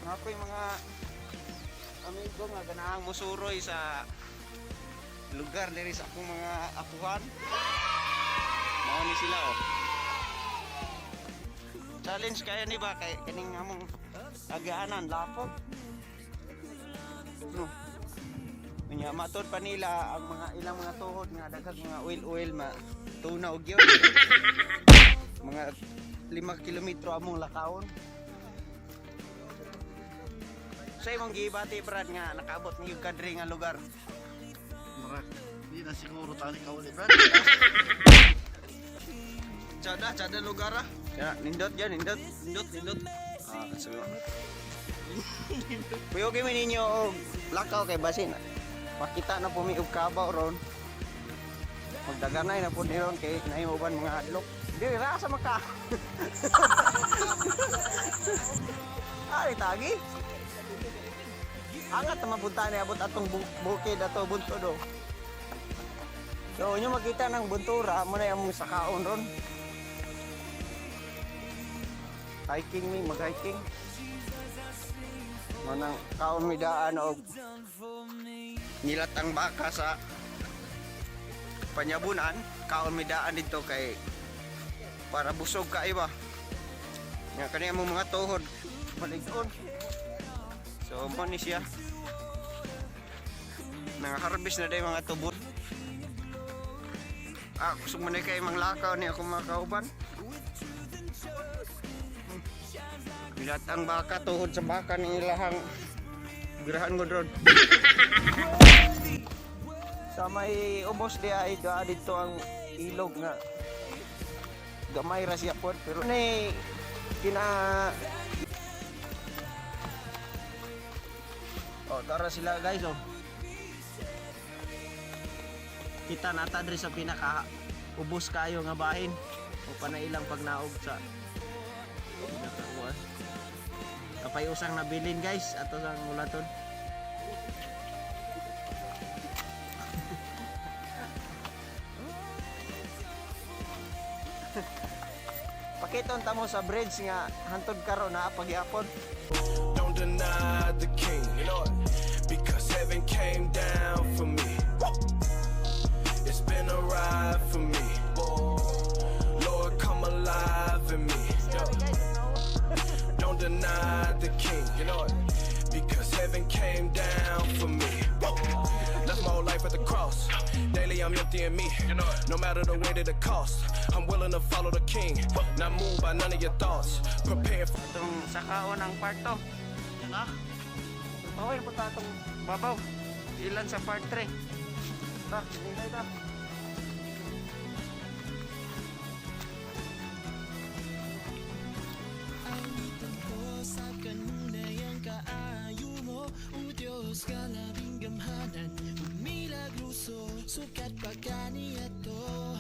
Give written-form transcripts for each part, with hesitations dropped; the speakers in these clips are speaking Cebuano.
Ako yung mga amigo nga ganahang musuroy sa lugar diri sa akong mga apuhan. Mao ni sila oh. Challenge kaya ni ba kay kaning among agaanan lapok. No. Unya matod pa nila ang mga ilang mga tuhod nga daghang mga oil oil ma tunaw gyud. Mga 5 kilometro among lakawon. Sa imong gibati, Brad, nga nakaabot ni kadri nga lugar? Murag, di na siguro tayo kauli, Brad. Tsada, tsada lugar ah. Ya, nindot yan, nindot. Nindot, nindot. Ah, kasi. Kuyogin mi ninyo og lakaw kay basin. Makita na po mi og kabaw ron. Magdaganay na po ni ron kay naay uban mga hadlok. Di ra sa maka. Ari tagi. Angat na mapunta ni abot atong bukid ato buntod oh. So, inyo makita ng buntura, mo na yung sakaon ron. Hiking mi, mag-hiking. Manang kaon mi daan og nilat ang baka sa panyabunan, kaon mi daan dito kay para busog ka iba. Nga kani among mga tuhod malig-on. So mo ni siya. Nang harvest na day mga tubod. Ah, kusog man kay manglakaw ni ako mga kauban. Bilat ang baka, tuhod sa baka ni ilahang girahan ko doon. Sa may ubos di ay doa dito ang ilog nga gamay ra siya pod pero ni kina. Oh, tara sila guys oh. Kita nata diri sa pinaka ubos kayo nga bahin o panailang pagnaog sa pinakauwas. Kapay usang nabilin guys ato sang ulaton. Pakiton ta mo sa bridge nga hantod karon na pagyapon. Don't deny the king, you know it. Because heaven came down for me. It's been a ride for me. Lord, come alive in me. Yeah. Don't deny the king, you know it. Because heaven came down for me. Left my whole life at the cross. Daily I'm emptying me. No matter the weight of the cost, I'm willing to follow the king. Not moved by none of your thoughts. Prepare for Atong sakaon ang part 2. Na? Okay po ta atong babaw. Ilan sa part 3. Ta, nilay ta. Awitan ko sa kanunay ang kaayo mo, O Diyos, kalabing gamhanan ug milagroso. Sukat pa kaniya to.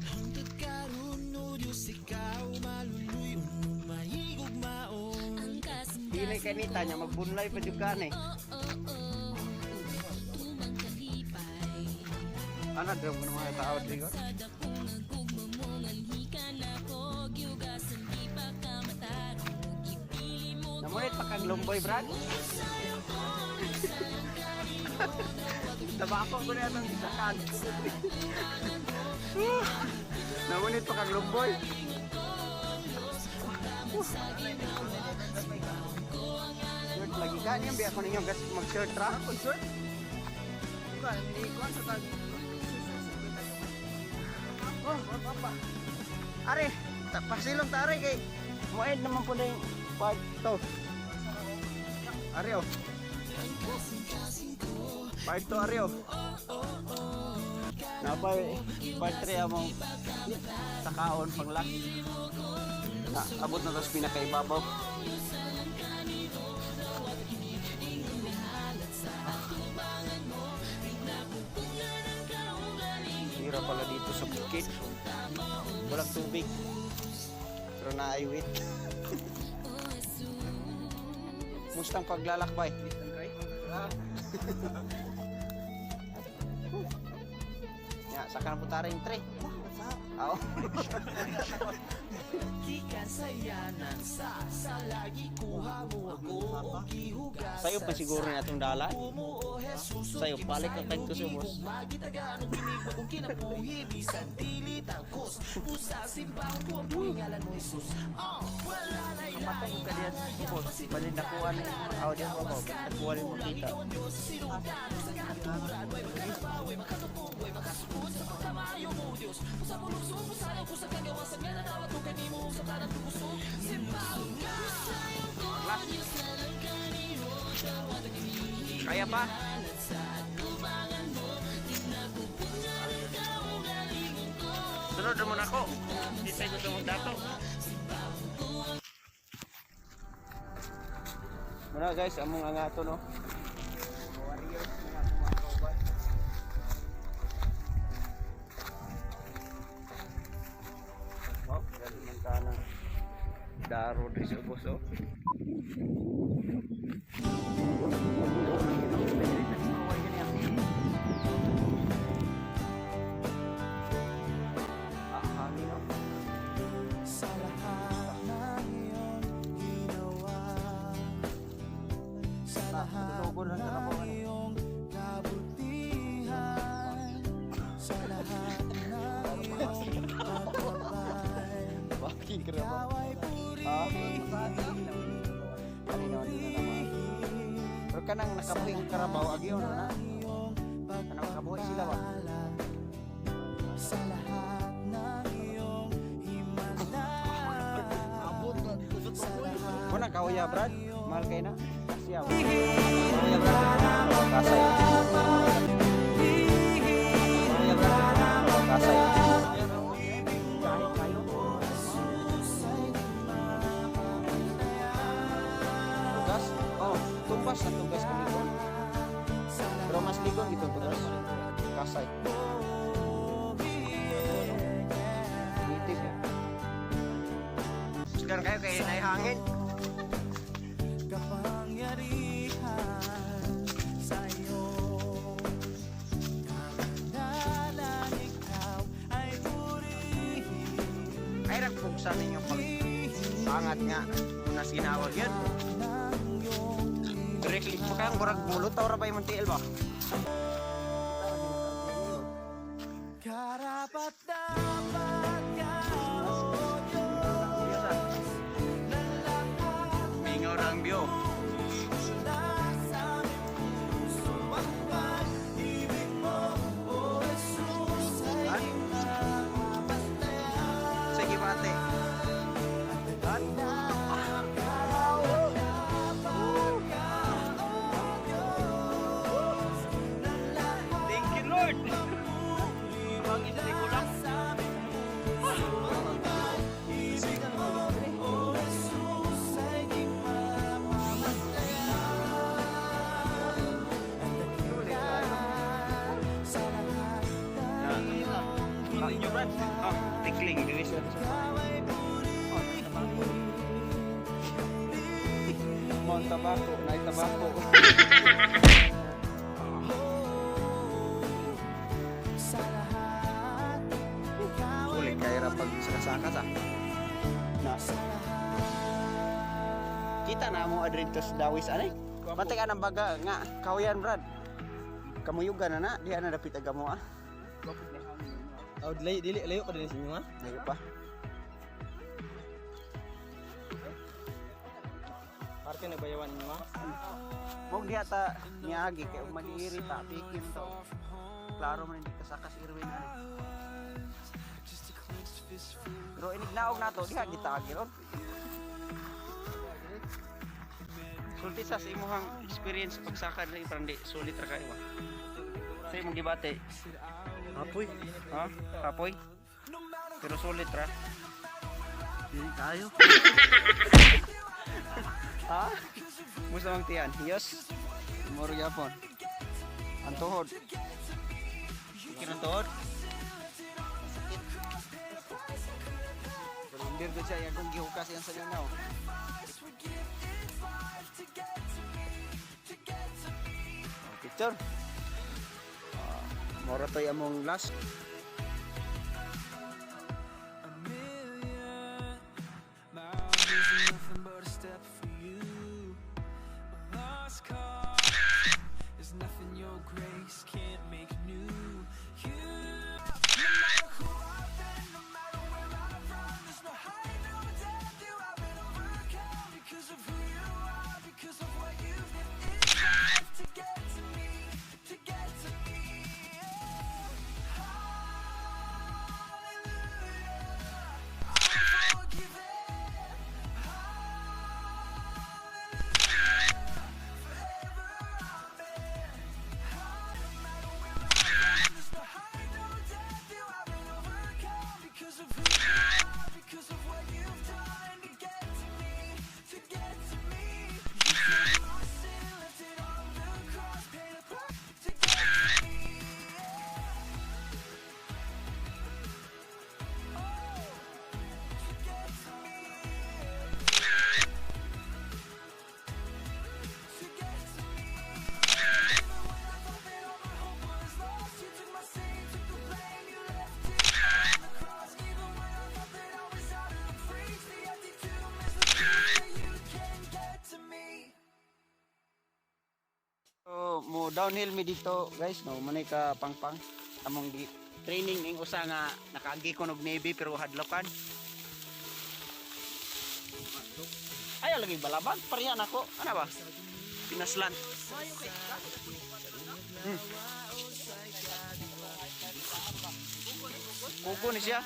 Hangtod karon, O Diyos, ikaw maluluy ug mahigugmaon. Ang kasing Dili kanita niya magbunlay pa jud ka ni. Oo, tumang kalipay. Ana drum ng mga tao diri ko. Sa dakong nagugma mo nganhikan ako. Giugasan di pa ka matarong. Ipili mo Namunit pa kang lumboy, Brad. Tabako ko na itong isakan. Namunit pa kang lumboy. Shirt lagi ka niya, biya ko ninyo gas mag-shirt ra. Shirt? Bukan, hindi ko sa tag. Oh, papa. Are, pasilong ta are kay mo-end naman po na yung part 2. Are oh. Part 2 are oh. Napay part 3 among sakaon pang last. Na, abot na tas pinakaibabaw. Hira pala dito sa bukid. Walang tubig. Pero naaiwit. Mustang paglalakbay? Ya, saka na po tayo yung tray. Oo. Gikan sa yanan sa lagi kuha mo ako. Sayo pa siguro na itong dalan. Sayo, balik ka kadto sa boss. Kamatay ka diyan, boss. Bali nakuha ni audio ko ba? Nakuha ni mo kita. Kaya pa? Sunod mo na ako. Di tayo gusto magdato. Muna guys, among angato no. Warriors mga kumakauban. Wow, galing man ka ng daro diri sa ubos oh. Ah, hangin no. Sa lahat ng iyong ginawa, sa Ah, lahat tutugon lang sa ng kabawan. iyong kabutihan, sa lahat ng iyong pagkabay, Bakit kira ba? ikaw ay Ah, purihin. kanina di na naman. Pero kanang nakabuhi ang karabaw agyo no na. Kanang makabuhi sila ba? Sa lahat ng iyong himala. Sa lahat Muna kauya Brad, mahal kay na. Kasya. Kauya Brad. Kasay. Kauya Brad. Kasay. Kahit kayo. Tugas? Oh, tumbas na tugas ka ligon. Pero mas ligon itong tugas. Kasay. Native. Sekarang kayo kay naihangin. Kapangyarihan sa iyo. Kabandalan, ikaw ay purihin. Ay ragpugsa ninyo pag angat nga unas ginawag yun. Ng iyong Directly po kang murag mulot ra ba imong tiil ba? Karapat dapat ka, O Diyos, na lahat Mingaw ra ang view. mula sa aming puso ang pag-ibig mo, O Jesus, ay di mapapatayan. Sige pate. Thank you Lord. Bangin sa kulang. Inyo Brad. Oh, tikling diri sa. Mount Tabako, Night Tabako. Sa lahat, ikaw ay Sulit kay ra pag sakasaka sa. Na. Kita na mo adre dito sa dawis anay. Patay ka ng baga nga kawayan Brad. Kamuyugan na na, diha na dapit aga mo ah. Oh, dili dili layo pa din sa inyo ha. Layo pa. Parte na bayawan ninyo ha. Mong diha ta niagi kay ug maniiri ta pikin to. Klaro man hindi kasakas Irwin ani. Pero inig naog nato diha kita agi ron. Sulti sa imuhang experience pagsaka diri parang di sulit ra kayo. Sa imong gibate. Apoy. Ha? Kapoy? Pero sulit ra. Dili tayo. Ha? Musta mang tiyan? Hiyos? Moro yapon. Ang tuhod. Kinang tuhod? Sakit. Pero hindi ko siya yung kung gihukas yan sa linaw. Oh, picture. Ah, moro to'y among last. A million miles isn't nothing but a step for you. Mo downhill mi dito, guys, no. Manay ka pangpang. Among di training ning usa nga nakaagi ko og Navy pero hadlokan. Ay, lagi balabag pareha nako. Ana ba? Pinaslan. Kuko ni siya.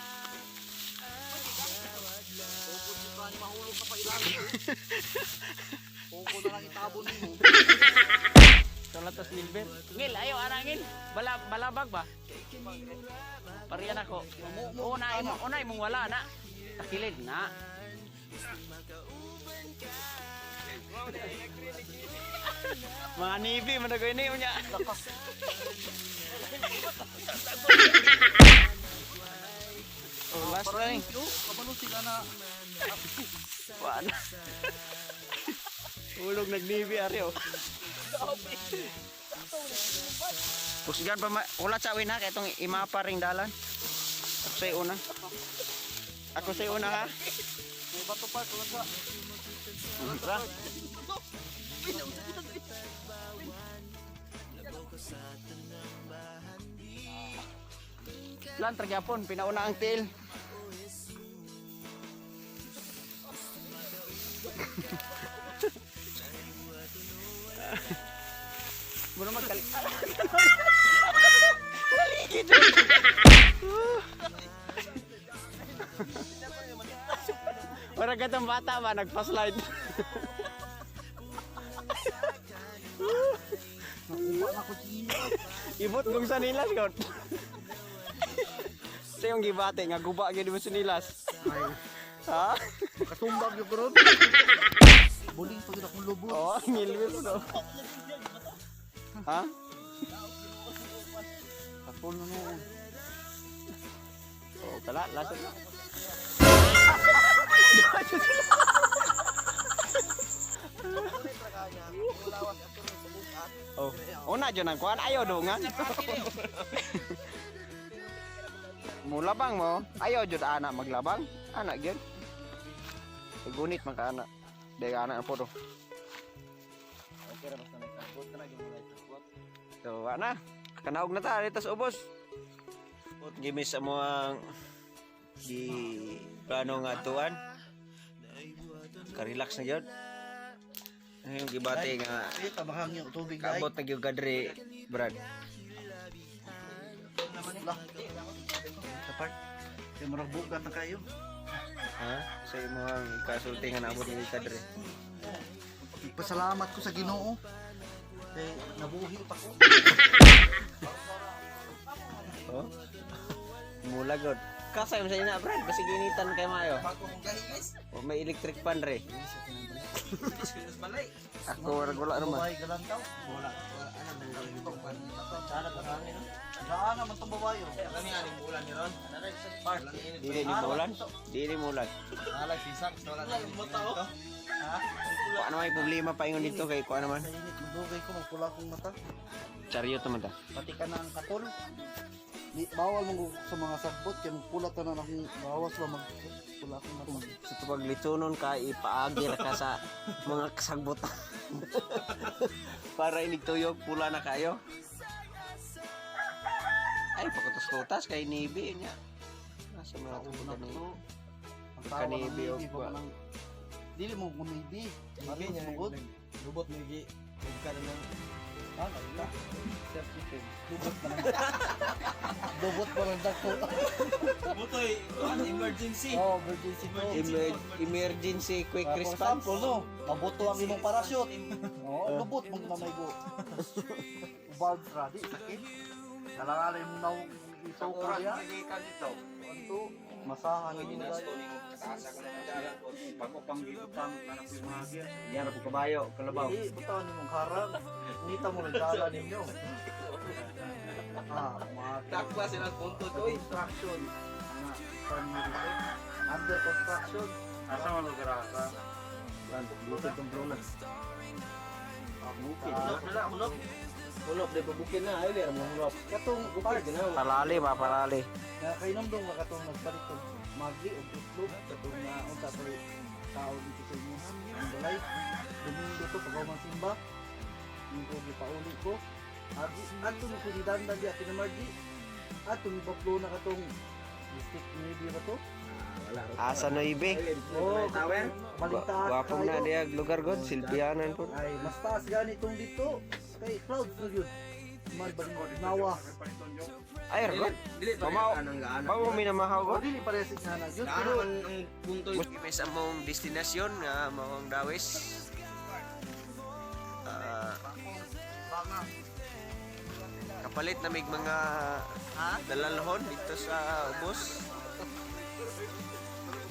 Kuko na lang itabon nimo. Sa latas Gilbert. Ngil, ayo ana ngil. Bala, balabag ba? Pariyan ako. Una imo, una imong wala na. Takilid na. Mga nibi man ko ini unya. Oh, last na ni. Yo, kabalo sila na. Wa na. Ulog nagnibi ari oh. Pusgan pa wala sa win ha kay itong imapa ring dalan. Ako sa'yo una. Ako sa'yo una ha. May bato pa kulang sa. Tara. Lan tragyapon pinauna ang tail. Muna magkali. Naligid. Para katong bata ba nagpa-slide. Nakuha na ko siya. Ibot kung sa nilas kon. Sa yung gibate nga guba gyud mo sa nilas. Ha? Makatumbag yung karon. Buling pa gid akong lubo. Oo, ngilbir mo no. Ha? Kapol na noon. Oo, kala, lasot na. Oh, una dyan ang kuan, ayaw dungan. Mulabang mo, ayaw jud ana maglabang. Ana gyud. Gunit man ka ana. Dahil ana ang po Okay ra basta may sagbot na gyud mo sagbot. So, ana. Kanaog na ta, dito sa ubos. Gimis sa mga di plano nga tuan. Ka-relax na gyud. Ano yung gibate nga Eh, tabahang yung tubig dai. kaabot na gyud kadre, Brad. Lah. Sa park. Kay murag bugat na kayo. Ha? Sa imong ikasulti nga naabot ni kadre. Pasalamat ko sa Ginoo. Kay nabuhi pa ko. Oh? Mula god. Kasay mo sa ina, Brad. Basig initan kay mayo. O may electric pan re. Ako wala naman. Babae ka lang tao. Wala wala ana mo itong pan. Sana pa kami no. Saan naman tong babae? oh? Kami aning bulan ni ron. Park. Dili ni mulan. Dili mulan. Alag sisang wala na mo tao. Ha? Kuha naman may problema pa ingon dito kay kuha naman. Sa init, madugay ko, magpula akong mata. Chariot naman ta. Pati ka na ang katol. Di, bawal mong sa mga sagbot, kaya magpula tanan akong bawas ba magpula akong mata. Sa tupag litsunon ka, ipaagir ka sa mga kasagbutan. Para inigtuyog, pula na kayo. Ay, pakutos-tutas kay Nibi niya. Nasa mga Una tubugan pa ni. to. Ang tawa ng Kanibi o nibi, kwa. baka nang dili mo kumibi. Mari mo sugod. Lubot mo gi. Ka na ng Ah, nagla. self defense. Lubot pa lang. Lubot pa lang dako. Butoy, emergency. Oh, emergency to. Emergency quick Ah, for response. example, no, mabuto ang imong parachute. Oh, lubot mong mamaygo. Valve ra di sakit. Kalangalay mong naong isuko diya. Anto, masahan ni mo dahil. Yan ako kabayo, kalabaw. Di, butawan nimong harang. Nita mo nagdala ninyo. Ah, mga Takwa sila punto oy. construction. Mga pan- Under construction. Asa man lugar asa? Bukid tong drone. Bukid. Hulop de bukid na ay ler mo hulop. Katong park. Palali ba, palali. Nga kainom dong nga katong nagpalit og magi og itlog katong na unsa to tao dito sa inyo. Ang balay. Domingo to pag simba. Yung gipauli ko. Ato ni kudidandan di ato ni Margie. Ato ni Baplo na katong District Navy ba to? Asa no ibe? Oh, balita. Gwapong na diya lugar god, silpianan po. Ay, mas taas ganitong dito. Kay clouds na yun. Man, balik nawa. Ay, god. Mamaw. Mamaw minamahaw O, god. dili parehas na na yun. Pero, Ang punto Kami sa mong destinasyon nga maong Dawis. Ah, kapalit na mig mga dalalhon dito sa ubos.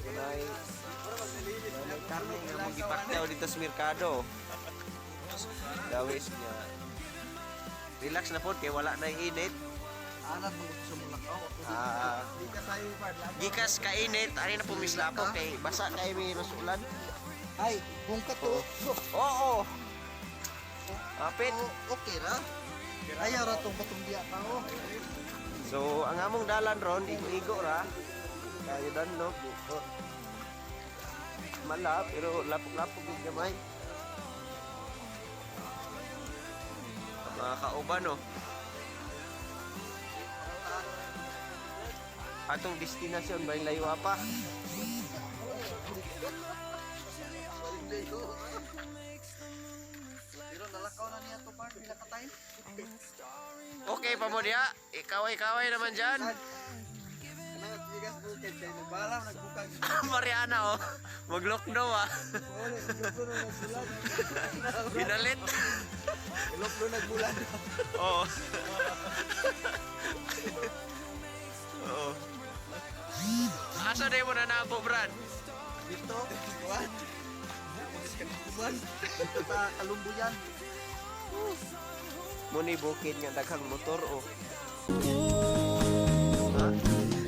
Walay walay karne nga mong gipakyaw dito sa merkado. Dawis nga. Relax na po kay wala na init. anat mo gusto mo lakaw. Ah, gikas kainit, ani na pumislapok kay basa kay may ulan. Ay, kung ka to. Oo. Apit. Oh, okay ra. Ayaw ra tong batong diya tao. So, ang among dalan ron, igo-igo ra. Kayo danlog. Mala, pero lapok-lapok yung gamay. Ang mga kauban, oh. Atong destinasyon ba yung layo pa? Pero nalakaw na niya to par pila ka time. Okay pa mo diya. Ikaway-kaway naman dyan. Gigas bukid kay nagbalam nagbukag. Mariana, oh. Mag-lockdown, ah. Pinalit. Lokdo nagbulan. Oo. Oo. Asa na mo na nabo, Brad? Dito, kuan. Kuan. Sa Kalumbuyan. Muni bukid nga daghang motor, oh. Ha?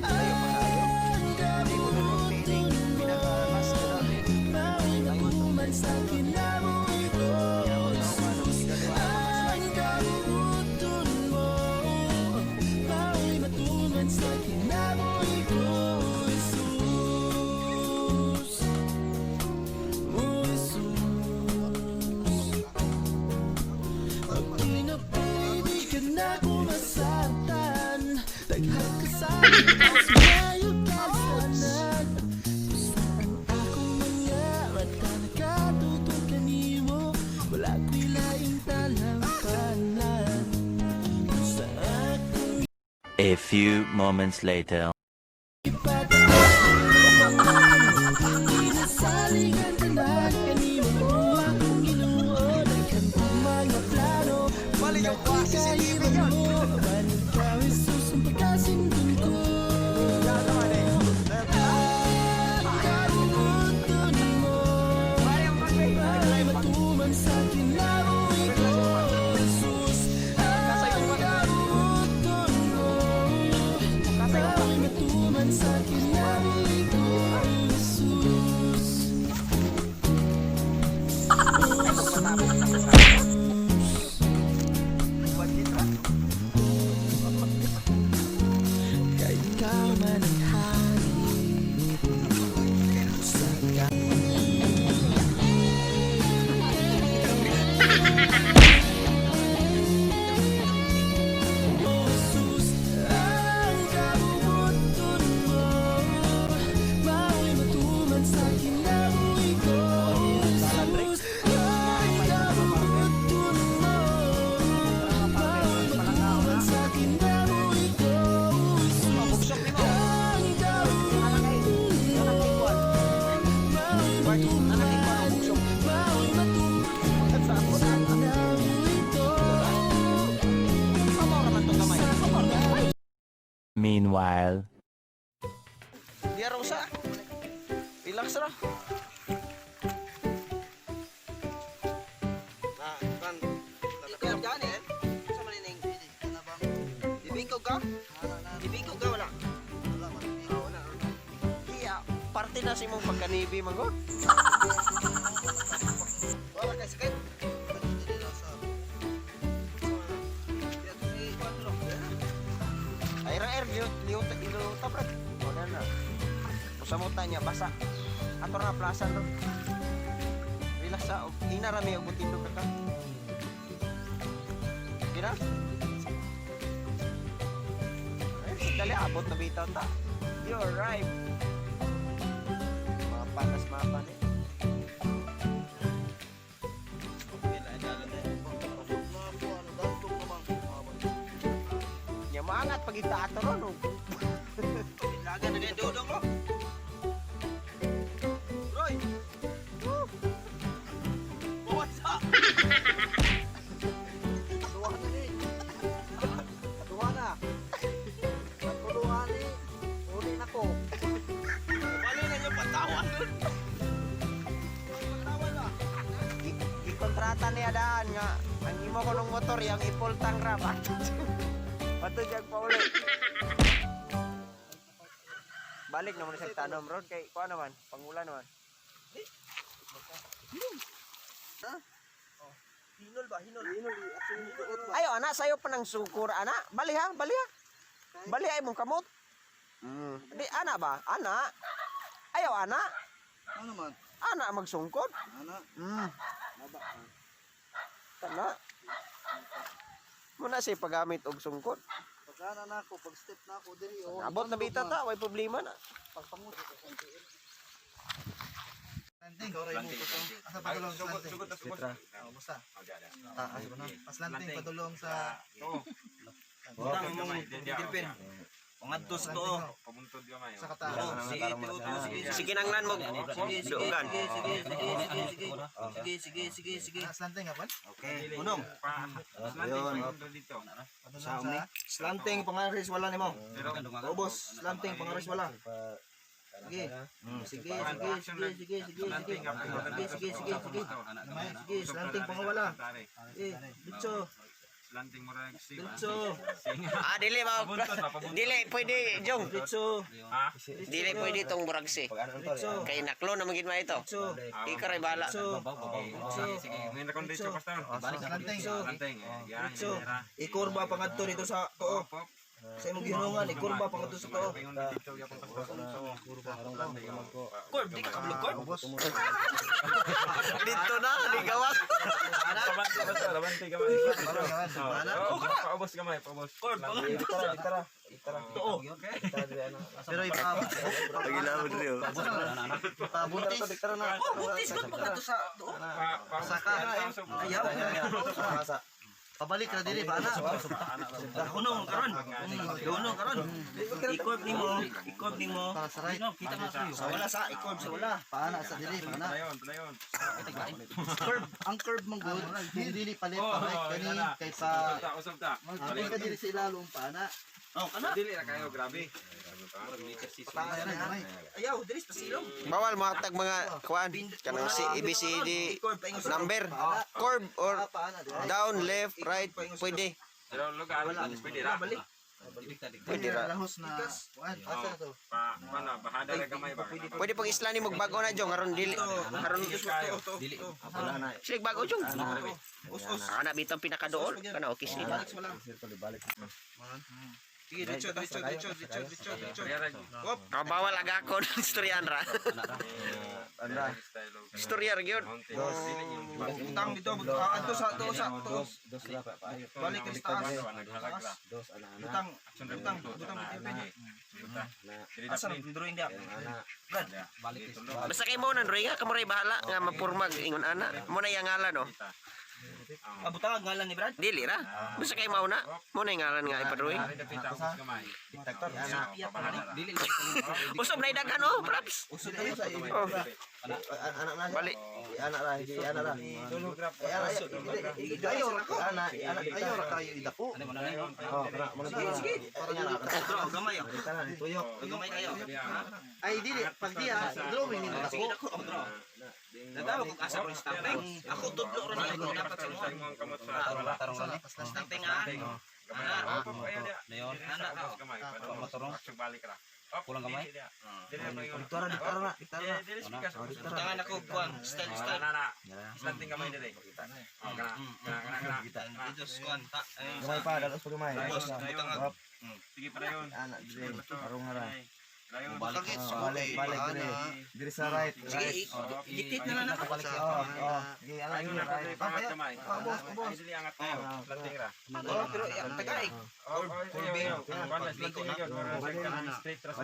Layo pa kayo. Hindi mo na feeling pinaka-last na natin. Mao'y matuman sa kinabuhi ko, Jesus. Ang kabubuton mo, mao'y matuman sa kinabuhi ko, Jesus. Oh, Jesus. Pag kinapwede ka na kumasatan, daghang kasalanan, mas malayo ka tanan. Basta ang akong mga mata nakatutok kanimo, wala ko'y laing talampanan. Basta akong A few moments later. Inasaligan tanan kanimo akong Ginoo, daghan kong mga plano. Bali yung Ako'y CCTV kaiban mo, apan ikaw, Jesus, ang pagkasindon ko. Ang kabubuton mo ay matuman sa kinabuhi ko, Jesus. Ang kabubuton mo ay matuman sa kinabuhi ko, Jesus. Kahit ikaw man ang hari sa Jesus, ang kabubuton mo mao'y matuman sa kinabuhi ko, Jesus. Ang kabubuton mo mao'y matuman sa kinabuhi ko, Jesus. Ang kabubuton mo mao'y matuman, mao'y matuman sa kinabuhi ko. Meanwhile. Diya Rosa. Relax ra. Ibingkog ka? Ibingkog ka wala? Wala. Iya, parte na sa imong pagkanibi manggod. Wala kay sakit. Ay ra air liut liut liut brad. Wala na. Usamutan niya basa. Ato ra plasan ro. Relax sa og hina ra mi og tindog ka. Okay na? Ay, dali, abot na bitaw ta. You're right. Mapa, tas mapa ni. Nya maangat pag itaato ron. Oh. Laga na din dudong mo. Roy. Woo. What's up? Duha na ni. Duha na. Pagtuluhan ni. Uli na ko. Bali na niyo patawan dun. Patawan na. Gikontrata niya daan nga ang imo ko ng motor yang ipultang ra Pato jag pauli. Balik naman sa tanom ron kay kuan naman, pangulan naman. Hinol ba? Hinol. Ayo ana sayo pa ng sukor ana. Bali ha, bali ha. Bali ay mong kamot. Di ana ba? Ana. Ayaw ana. Ano man? Ana magsungkod. Ana. Tana. Muna siya paggamit og sungkod. Pagkana na ako, pag step na ako diri oh. Abot na bita ta, way problema na. Pagpangut. Slanting. Asa padulong slanting? Oh, basta. Taas mo na. Paslanting padulong sa Butang imong dilpin. Pangadto sa tuo. Sa kataas. Sige, tuo, tuo, sige. Sige nanglan mo. Sige, sige, Dugan. sige, sige, sige, sige, sige. Sige, sige, sige, sige. Ah, slanting apan? Okay. Unong. Padulong sa Slanting pangaris wala nimo. Ubos, slanting pangaris wala. Sige. Sige, sige, sige, sige, sige, sige. Sige, sige, sige, sige. Sige, slanting pangawala. Sige, ditso. Ditso. Ah, dili ba? Dili pwede, Jong. Ditso. Dili pwede tong buragsi. Ditso. Kay naklo na magid ito. Ditso. Ikaw ray bahala. Ditso. Ditso. Slanting. Ditso. Ikurba pangadto dito sa tuo. Sa imong gihinungan, ikurba pangadto sa tuo. Curve, di ka kabulog curve. Dito na, di gawas. Curve, pangadto. Tuo. Pero ipaabot. Ipabuntis. Oh, buntis ko pangadto sa tuo. Saka. Ayaw. Pabalik ra diri ba na? Hunong karon. Hunong karon. I-curve nimo, i-curve nimo. Para sa right. Sa wala sa i-curve sa wala. Paana sa diri, paana. Curve, ang curve man good. Dili dili palit pa right kani kay pa. Dili ka diri sa ilalong paana. Oh, kana. Pataas na gamay. Ayaw, diri sa pasilong. Bawal mo hatag mga kuan kanang C A B C D I-curve paingon sa number. Curve or Paana diri. down, left, right, pwede. Wala, balik. Pwede ra. Lahos na. Kuan, asa na to? Pwede pag isla ni magbago na jong aron dili aron Dili. sila bago jong. Us-us. Ana bitong pinakadool kana okay sila. Balik wala. Sige, diretso, diretso, diretso, diretso, diretso, diretso. Op, Ah, bawal aga ako ng istoryan ra. Istorya ra gyud. butang dito, butang adto sa tuo sa tuo. Balik ka sa taas. Taas. Butang, butang, butang dito. Asa nang drawing dia? Brad, Basta kay mo nan Roy nga kamo ray bahala nga mapurmag ingon ana. Mo na yang ngalan oh. ah, butang ang ngalan ni Brad. Dili ra. Basta kay mao na. Mo na yung ngalan nga ipadrawing. Usob na daghan oh, props. Usod tayo sa Oh. Balik. Ayaw ra ko. Ayaw ra kayo idako. Sige, sige. Para dili ka. Draw, gamay. oh. Gamay kayo. Ay dili pag diya drawing nimo dako. Sige, dako, oh, draw. Natawa kung asa ron stamping. Ako tudlo ron ako dapat sa mo. Stamping ah. Ana. Ana ka. Butangan ako kuan, style style. Dito sa kuan ta. Gamay pa, dalos pa gamay. Boss, butangan. Sige pa yun. Balik, Balik, balik dire. Dire sa right. Sige, dictate na lang ako. Oh. Sige, ala Ayun sige, na right. pangat kamay. Paubos, ubos. Ay, dili angat tayo. Slanting ra. Oh, pero tagay. Oh, ayaw, ayaw. Kuan na slanting yun. Straight ra sa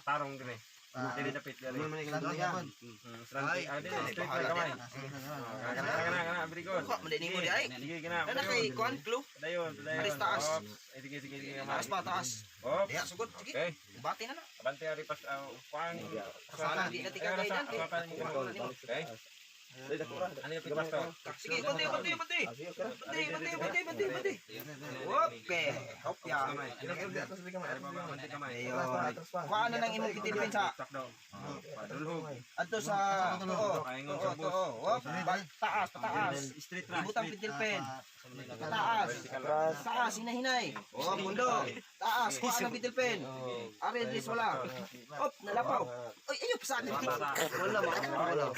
tarong dire. Dili dapit dili. Ano man iklanting ka? Slanting. Ah, dili straight ra kamay. Kana kana kana, very good. Kuha, mali nimo di ay. Sige kana. Kana kay kuan clue. Dayon, dayon. Aris taas. Ops. Ay, sige sige sige kamay. Taas pa, taas. Ops. Diya, sugod. Sige. Okay. Bati na na. Abante ari pas kuan. Kasala, di na tika kay dan. Okay. Ano yung pitas to? Sige, bati, bati, bati. Bati, bati, bati, bati, bati. Okay. Hopya. Abante kamay. Ayun. Kuha na lang imong pitilpin sa Sakdo. Padulhog. adto sa tuo. Tuo, tuo. Hop, taas, pataas. Straight ra. Ibutang pitilpin. Taas. Taas, hinahinay. Oh, mundo. Taas, kuha ng pitilpin. Are, Dris, wala. Hop, nalapaw. Oy, ayaw, pasaan. Wala, wala. Padulhog.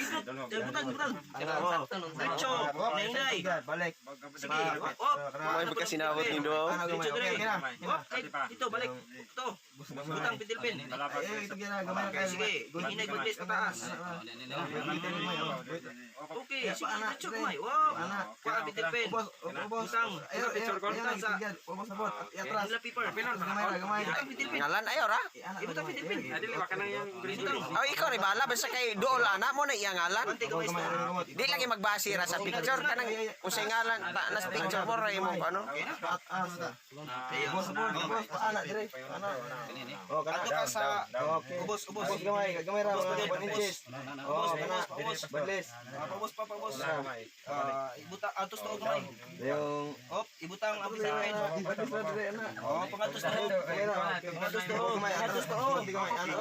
Butang, butang. Diretso, hinahinay. Balik. Sige, hop. May pagkasinabot ni Duo. Diretso, Okay, dire. na. Hop, ay, dito, balik. Ito. Butang pitilpin. Ay, ito gina, gamay Okay, sige. Hinay, good pataas. Okay, sige, diretso kamay. Wow. Kuha ang pitilpin. Ubos, ubos. Butang. Ayaw, ayaw, ayaw, ubos na bot. Atras. Nila paper. Gamay ra, gamay. Ibutang pitilpin. Ngalan ayo ra. Ibutang pitilpin. Dili ba kanang yang green green. Oh, ikaw rin bala basta kay duol ana mo na iya ngalan. Bante kamay Gamay, sa. gamay. Di lagi magbase ra sa picture kanang unsay ngalan ta nas picture mo ra imong ano. Taas. Ubos, ubos, ubos. Paana, dire. Paana. Oh, kana. Ato ka sa Okay. ubos, ubos. Ubos gamay, gamay ra, Ubos, mga ubos. 1 inches. Oh, kana. Ubos, Badles. Paubos pa, paubos. Ah, ibutang atos to gamay. Yung Hop, ibutang ang pitilpin. badles ra dire ana. Oh, pangatos to. Pangatos to. Pangatos to. Oh,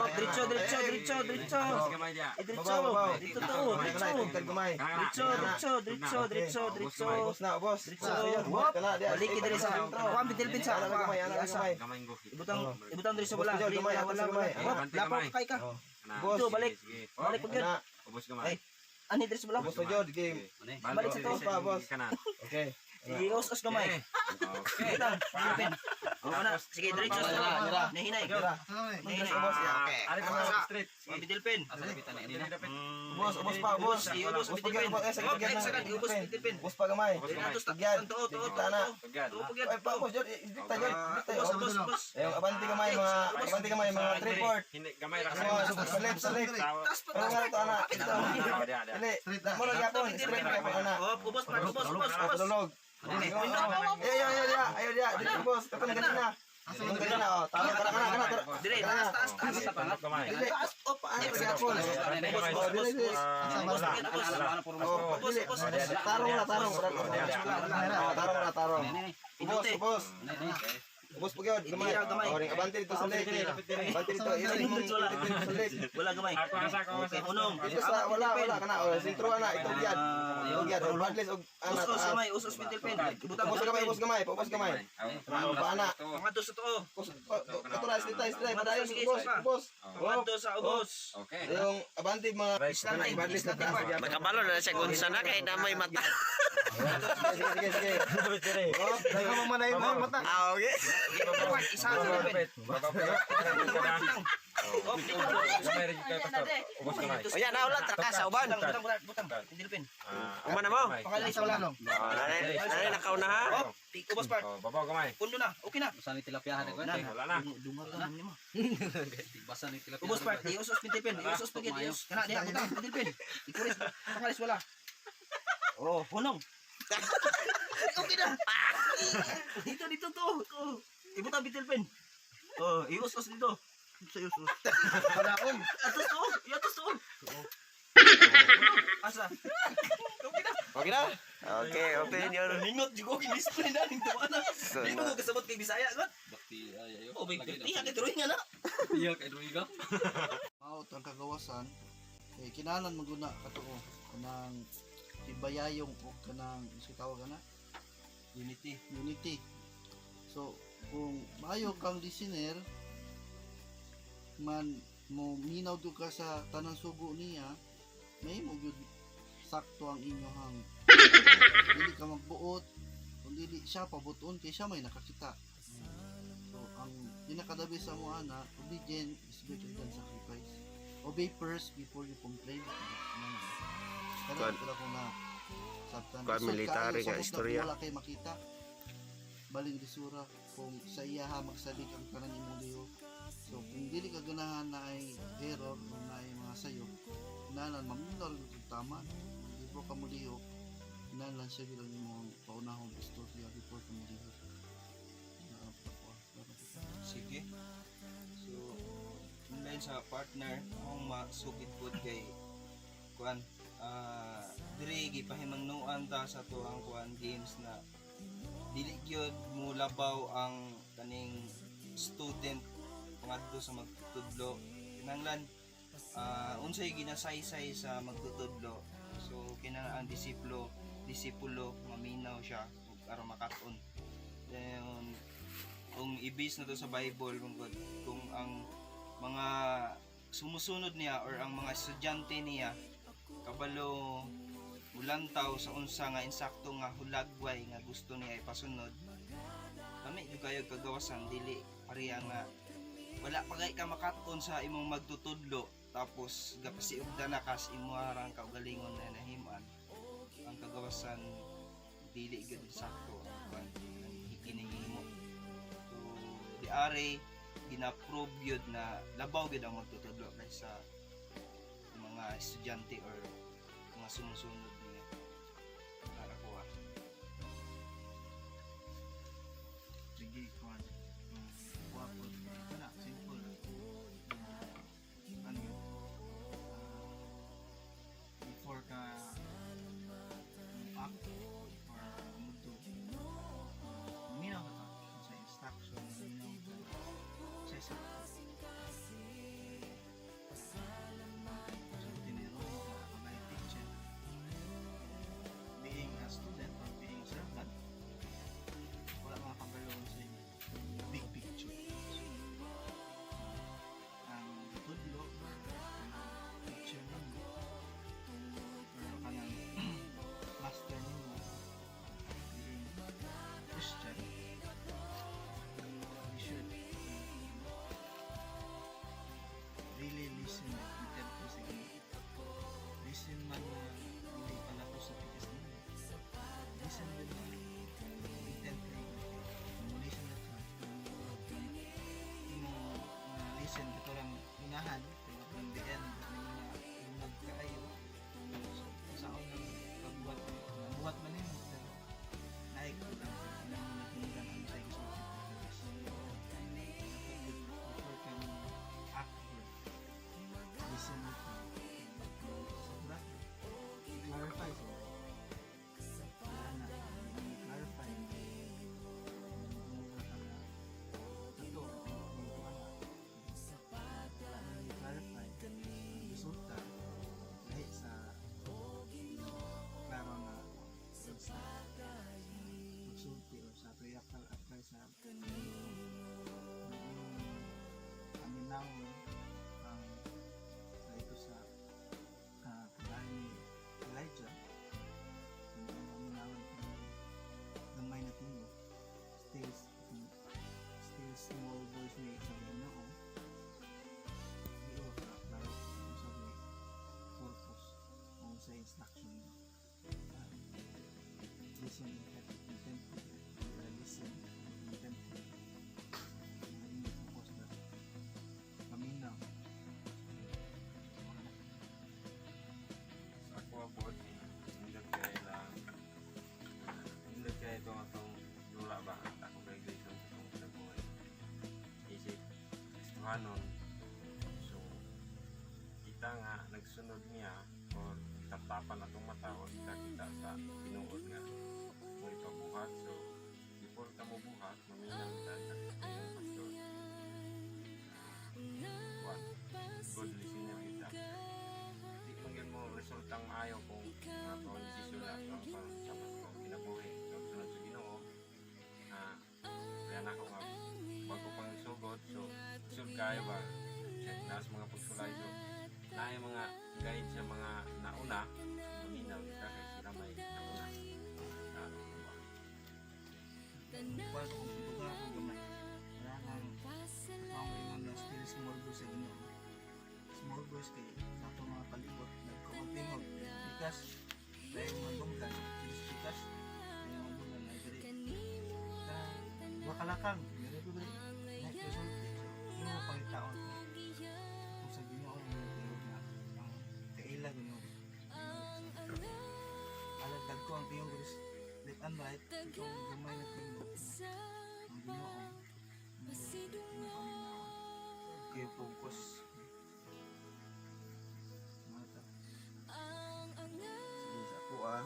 diretso, diretso, diretso, diretso. Kamay dia. Eh, diretso. Dito to, diretso. Gamay. Diretso, diretso, diretso, diretso, diretso. Ubos na, ubos. Diretso. Hop, balik diri sa kuha ang pitilpin sa. Ana gamay, ana Iasa. gamay. Gamay go. Ibutang, ibutang diri sa wala. Ubos, Diri, gamay, wala, atas wala. gamay. Hop, lapaw kay ka. Ubos. Dito, balik. Balik pag yun. Ana, Ubos gamay. Ay, ani diri sa wala. ubos na jud, game. Balik sa to. Pa, boss. Kana. Okay. Ios-os gamay. Okay. Ibutang, pitilpin. Oh, ana. Sige, diretso sa. Nahinay. Nahinay. Ubos, Okay. Ari pa straight. Ang pitilpin. Ubos, ubos pa, ubos. Iubos, Ubos pa gyud, ubos. Eh, sige, Hop, gyud ay, na. sagad, iubos, pitilpin. Ubos pa gamay. Diri atos ta. Gyud. Tuo, tuo, tuo. Tana. Tuo, pag Ay, pa, ubos jud. Dikta jud, dikta. Ubos, ubos, ubos. Ayong abante gamay mga abante gamay mga 3/4. Hindi gamay ra. Sa left, sa left. Taas pa, Ano taas nga pa. to ana? Dili. Mo ra gyapon, straight gyapon ana. Hop, ubos pa, ubos, ubos, ubos. Tulog. Ay, ay, ay, ay, ay, ay, dili boss, katong ganina. Katong ganina oh. Tara, tara, kana, kana, tara. Dire, taas, taas, taas. Gamay. Dili. Taas, op, Paano pa gyapon? Ubos, ubos, ubos, ubos. Ubos, ubos. Oh, Ubos, dili. ubos, ubos. Tarong na, tarong. Oh, tarong na, tarong. Ubos, ubos. Ubos po gyud, gamay. Itira, gamay. Oh, ring abante dito sa left. Abante dito, isa imong dito sa left. Wala gamay. Ako asa ko Okay, unong. Dito sa wala wala kana oh, sentro ana ito gyud. Ito gyud, oh, badless og ana. Us, us, taas. gamay, us, us, pitilpin. Ibutang, Ubos gamay, ubos gamay, ubos gamay. Oh, paana. Pangadto sa tuo. Katura, straight, straight, padayon, ubos, ubos. Pangadto sa ubos. Okay. Yung abante mga Slanting, badless na slanting taas. part. Makabalo na siya kung sana kay na may mata. Sige, sige, sige. Oh, Dahil mo manay mo mata. Ah, okay. Part, isa sa pitilpin. Hop, dito. Gamay rin kay pastor. Ubos gamay. O yan, naula traka sa uban. Butang, butang, butang, butang. Pitilpin. Uma na mo. Pangalay sa wala. Nanay, nanay nakauna ha. Hop, ubos part. Oh, babaw gamay. Pundo na. Okay na. Wala na. Dungar ka naman mo. Ubos part, iusos pitilpin, iusos pagid, ius. Kana diha butang pitilpin. Ikuris, pangalis wala. Oh, hunong. Okay na. Dito dito to. To. Ibutang pitilpin. Oh, iusos dito. Sa iusos. Palaom. Atos to, iatos to. Asa? Okay na. Okay na? Okay, open your Ningot jud ko display na ning tuwa na. Di mo ko kasabot kay Bisaya god. Oh, big tiya kay drawing nga na. Maot ang kagawasan kay kinahanglan maguna katuo kanang tibayayong o kanang si tawag ana Unity. unity. So kung maayo kang listener man mo minaw gyud ka sa tanang sugo niya, may mo gyud sakto ang inyohang dili ka magbuot kung dili siya pabuton kay siya may nakakita. So ang Dinakadabi sa mo ana, obedience is better than sacrifice. Obey first before you complain. Kada Kuan- kada ko na sabtan. kuan Isod military kaayo, nga samot na istorya. kung wala kay makita. Baling lisura kung sa iya ha magsalig ang tanan imong liho. So kung dili ka ganahan na ay error o na ay mga sayo, nalan maminaw rin kung tama. Before ka mulihok, nalan siya bilang imong paunahong istorya before ka mulihok. Sige. So, online sa partner kung masugid pod kay kuan diri gipahimangnuan ta sa tuang kuan games na dili gyud mo labaw ang kaning student pangadto sa magtutudlo, kinahanglan unsay ginasaysay sa magtutudlo. So kinahanglan ang disipulo disipulo maminaw siya ug aron makat-on. Then kung i-base na to sa Bible, kung ang mga sumusunod niya or ang mga estudyante niya kabalo mulantaw sa unsa nga insakto nga hulagway nga gusto niya ipasunod, kami gyud kayo kagawasan. Dili pareha nga wala pa kay ka makat-on sa imong magtutudlo, tapos gapasiugda na kas imo arang kaugalingon na nahimuan. Ang kagawasan, dili gyud sakto ang kuan ang kinahimo. So di are gina-prove yun na labaw gyud ang magtutudlo kaysa mga estudyante or mga sumusunod niya para kuha. Sige, kuan. Kuha po. Wala, simple. Ano yun? Before ka act or mudo, minaw ka to sa instruction, minaw ka sa isa. So, tiniro ka kamay teacher. Being a student or being servant, wala mga kabalo sa big picture. So, ang tudlo, ang teacher nimo, or kanang master nimo, being Christian, you should really listen intently sa Ginoo. Listen man na hindi pala ko sa tikas nimo. Listen din na intently. Listen na ka. Imo na listen ito lang unahan, pero kung the end may mga lungag kaayo. So, sa unang pagbuhat, nabuhat man nimo pero naik ko lang na mo natunggan ang sa isulti. Dapat yun, before ka mo act or listen ka sa bracket, clarify sa wala na, hindi mo clarify, mura ka na ito, wala wala na ni clarify, ang resulta lahi sa klaro nga sa pagsulti or sa apply sa paminawon ang sa ito sa kagaya ni Elijah, ang paminawon ang gamay na tingog, still still small voice ni sa Ginoo, di o ka klaro kung sa may purpose o sa instruction niya. Listen intently, listen intently na imong focus na paminaw. Sa ako pod, nindot kay lang, nindot kay itong atong lula ba at ako kay Gleason sa atong kinabuhi. Isip Kristohanon. So kita nga nagsunod niya or taptapan atong mata or kita kita sa tinuod nga mo ipabuhat. So before ka mo buhat, maminaw kita sa iyong pastor. Kuan, good listener kita. Di man gyud mo resultang maayo kung mga to ang desisyon na ito ang sa atong kinabuhi. So sunod sa Ginoo, kaya na ako nga bago pang sugod, so sure kayo ba check na sa mga pagsulay. So naay mga guide sa mga nauna, maminaw kita kay sila may nauna sa Kuha ko kung kumbaga ako gamay. Wala nang Gcash, dahil mga dunggan, Gcash, dahil mga dunggan na diri. Wakalakang, diri ko diri. Nagresulti. Imo pangitaon. Kung sa Ginoo mo tiyo nga ang kaila Ginoo. Alag dagko ang tiyong gulis left and right, itong gamay na tingog ang Ginoo. Okay, focus. Mata. Sige, sa ako ah.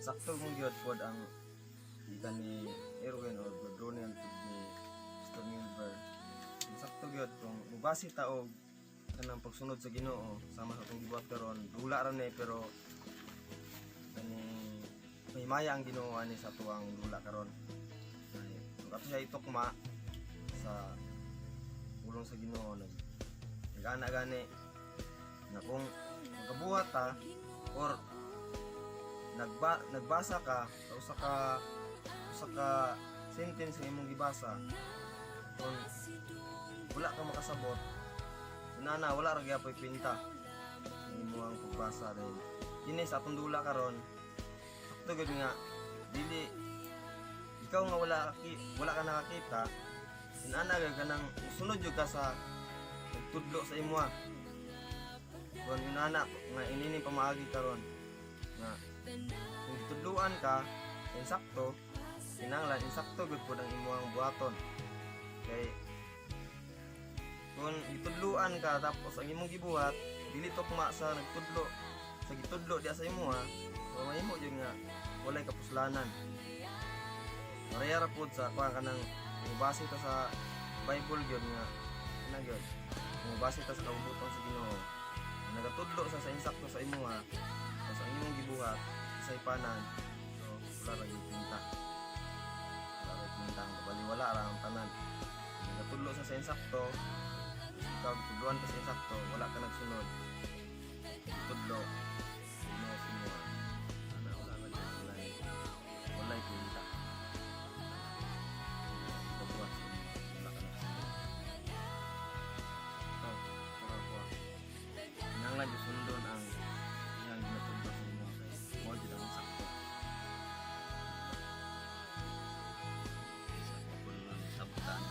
Sakto mong gyud pod ang gikan ni Erwin or Brad Ronnie ang tug ni Pastor Milver. Sakto gyud kung mubase ta og kanang pagsunod sa Ginoo sama sa atong gibuhat karon, dula ra ni, pero kani mahimaya ang Ginoo ani sa tuang dula karon. Ay, kung ato siya itukma sa pulong sa Ginoo, nag nagana gani na kung magabuhat ta or nagbasa ka sa usa ka sentence nga imong gibasa, kung wala ka makasabot, inana wala ra gyapoy kwenta ang imong pagbasa. Dahil kini sa atong dula karon, sakto gyud nga dili ikaw nga wala ka nakakita, inana gyud kanang musunod gyud ka sa nagtudlo sa imoha. Kung inana nga inini pamaagi karon nga kung gitudluan ka insakto, kinahanglan insakto gud pud ang imong buhaton, kay kung gitudluan ka tapos ang imong gibuhat dili tukma sa nagtudlo, sa gitudlo diya sa imoha, so mahimo jud nga walay kapuslanan. Pareha ra pud sa kuan, kanang mubase ta sa Bible gyud nga ana gyud, mubase ta sa kabubut-on sa Ginoo, nagatudlo sa insakto sa imoha sa ang imong gibuhat sa ipanan, so wala ra gyud kwenta, wala ra kwenta, baliwala ra ang tanan. Nagatudlo sa insakto, ikaw tudluan ka sa insakto, wala ka nagsunod tudlo Ginoo sa imoha ana, wala ra gyud, walay kwenta pagbuhat sa imo, wala ka nagsunod. So mura ko, kinahanglan gyud sundon ang iyang ginatudlo sa imo kay mao jud ang sakto. Sa puno ng sabutan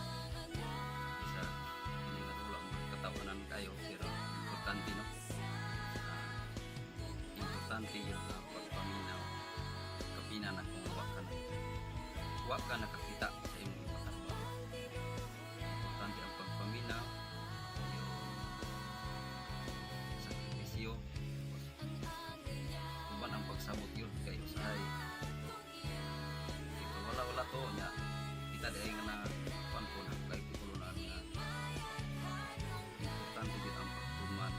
isa hindi nga wala mo katawanan kayo, pero importante, no? Ah, importante yung pagpaminaw, kapina na kung wa ka nakakita sa imong ipakatrabaho. Importante ang pagpaminaw, yung sakripisyo, tapos uban ang pagsabot yun kay usahay ito wala wala to nya kita di nga na kuan po na kay putulunan nga importante gid ang pagtuman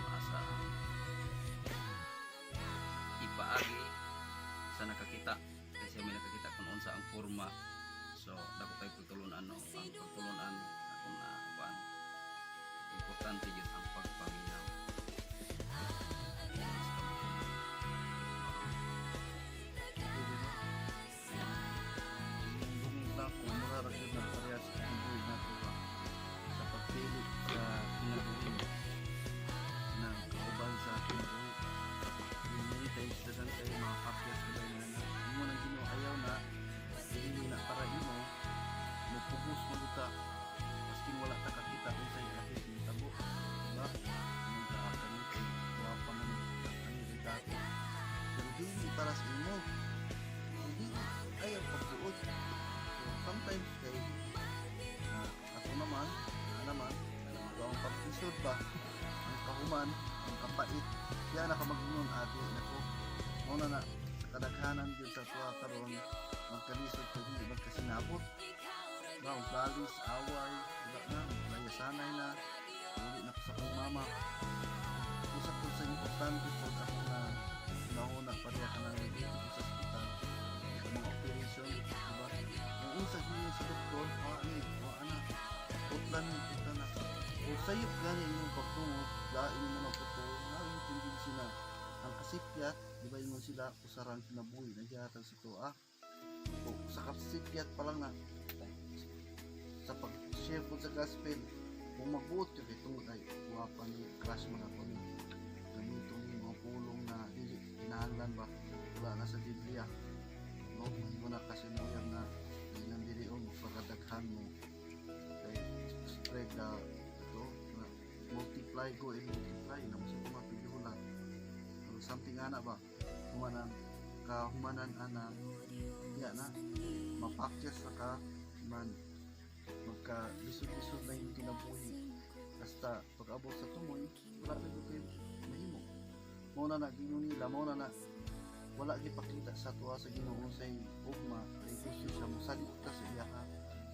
asa ang ipaagi sa nakakita, kasi may nakakita kung unsa ang forma. So dako kay pagtulunan, no? Ang pagtulunan ako na kuan, importante yun ang pagpaminaw. Yung dungog na ako, mura ra gyud na parehas sa kinabuhi nato ba sa pagpili sa kinabuhi na kauban sa kinabuhi. Yung many times daghan kayo mga kakyas ko na na imo nang Ginoo ayaw na, dili na para imo, mo pugos mo ta maskin wala ta kakita unsay ahit nitabo, diba? Anong ka kani kay guwapa man kani dako, pero dili para sa imo, hindi ayaw pagbuot. So, sometimes kay na ako naman na naman ito ang paglisod ba, ang kahuman, ang kapait kaya na ka mag-ingon ate nako, mao na na sa kadaghanan gyud sa tuwa karon magkalisod kay dili magkasinabot ba, ang galis, away, wala na, layasanay na, uli na ko sa akong mama. Usa ko sa importante po ako na nauna pareha ka na dito sa ospital sa mga operation, diba? Kung unsa gyud sa doktor, wa ni, wa na. Putlan ni, putlan na. O sayop gani imong pagtungod, lain mo na putol, na yung tendency na ang kasipyat, di ba ingon sila, usarang kinabuhi, nagyatag sa tuwa. O sa kasipyat pa lang na, sa pag-share po sa gospel, Kung magbuot ka kay tungod ay guwapa ni, crush man ako ni, gamiton ni mga pulong na dili kinahanglan ba, wala na sa Biblia, no? Mo na kasi mo yan na ilang dili o magpakadaghan mo kay spread the ito na multiply, go and multiply na mo sa mga pighulat, something ana ba, humanan kahumanan ana ya na mapakyas na ka man, magka lisod-lisod na yung kinabuhi, basta pag-abot sa tumoy wala na gyud kayo mahimo. Mao na nagingon nila, mao na na wala gipakita sa tuwa sa Ginoo sa ugma kay gusto siya mosalig ta sa iya ha,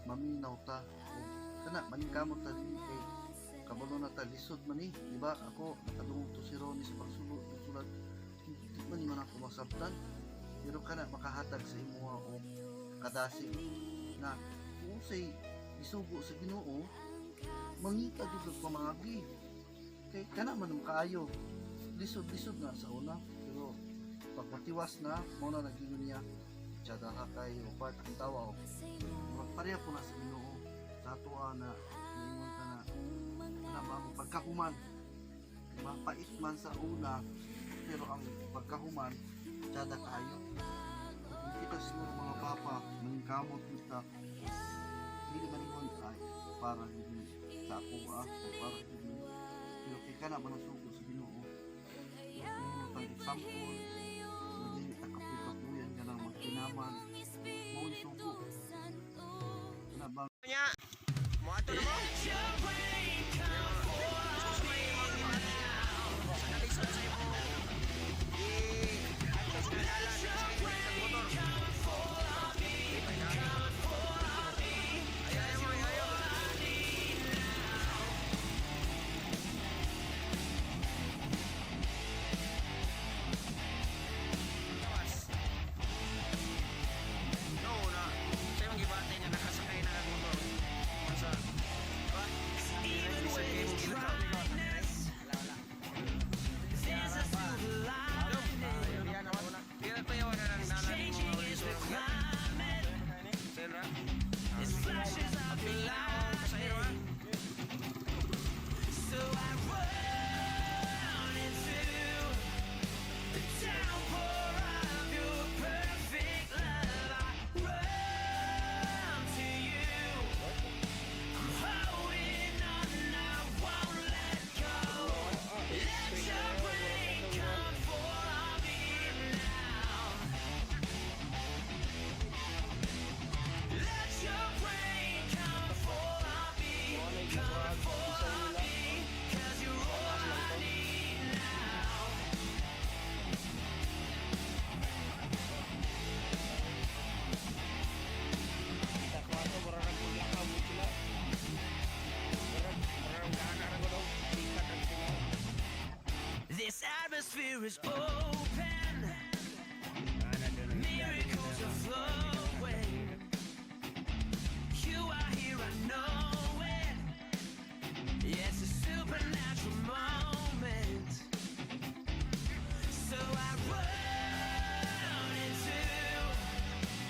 maminaw ta ug kana maningkamot ta dili kay kabalo na ta lisod man ni, di ba? Ako nakadungog to si Ronnie sa pagsulod sulat, di man ni man ako masabtan, pero kana makahatag sa imuha og kadasig na kung say isugo sa Ginoo mangita gyud og pamagi kay kana man ang kaayo, lisod-lisod na sa una pero pag matiwas na, mao na nagingon niya tsada ka kayo part ang tawa o pareha po na sa Ginoo sa atoa na niingon ka na kana ba ang pagkahuman mapait man sa una pero ang pagkahuman tsada kaayo. Kung kita siguro mga papa maningkamot kita, dili man ingon ay para gid ni sa ako ah, o para gid ni, pero kay kana man ang sugo sa Ginoo, imo tang example na dili ta kapuy-kapuyan ka lang magkinaman, mao ni sugo kana ba. Nya. Moadto na mo. Sus, may mga sa kalisod sa imo. I ato sa dalan sa kag motor. Ayo, ayo mo, ayo. Tawas. No, na. Sa imong gibati nga nakasakay na kag motor. Unsa? Ba? Lisod kay imong gilakaw. Wala, wala. Pero tayo na lang dalan nimo nga ulisod. Senra? Apil na ang pasahero ha. So I run into the downpour of your perfect love. I run to you. I'm holding on, I won't let go. Let your rain come for me now. Let your rain come for me, come for me, 'cause you're all I need now. Kita ko ato mura nang maglakaw mo sila. Mura gana ra ko daw. Sikat ang tingaw. This atmosphere is open. Miracles are flowing. You are here, I know it. It's a supernatural moment. So I run into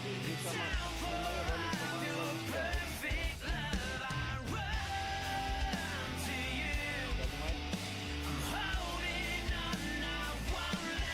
the downpour of your perfect love. I run to you. I'm holding on, I won't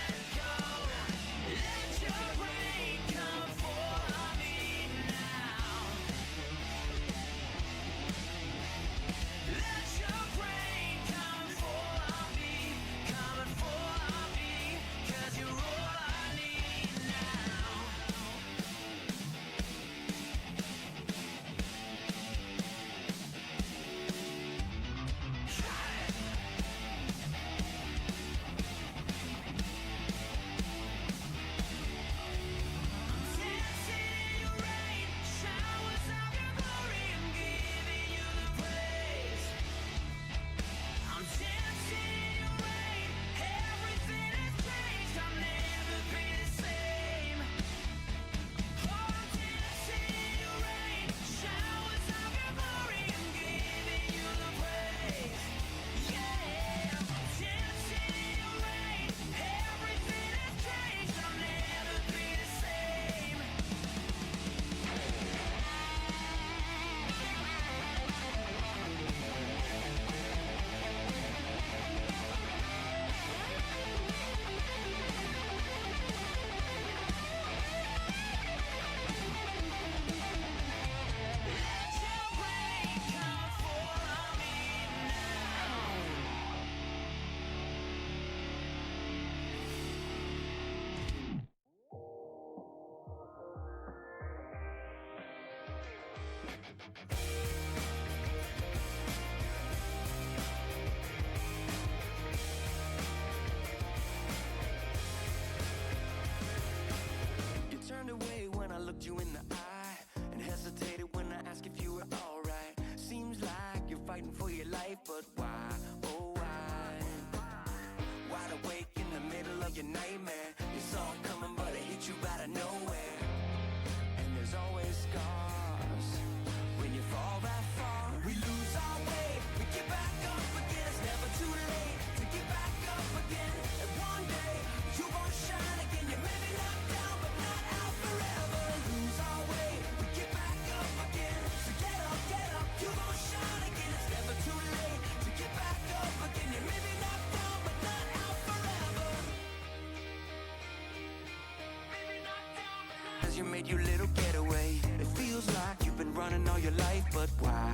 Looked you in the eye and hesitated when I asked if you were alright. Seems like you're fighting for your life, but why? Oh, why? Wide awake in the middle of your nightmare. You saw it coming, but it hit you out of nowhere. And there's always scars when you fall that far. We lose our way, we get back up again. It's never too late to get back up again. And one day you gon' shine again. You may be knocked down, but not out forever. Lose our way, we get back up again. So get up, you gon' shine again. It's never too late to get back up again. You may be knocked down, but not out forever. As you made your little getaway, it feels like you've been running all your life, but why?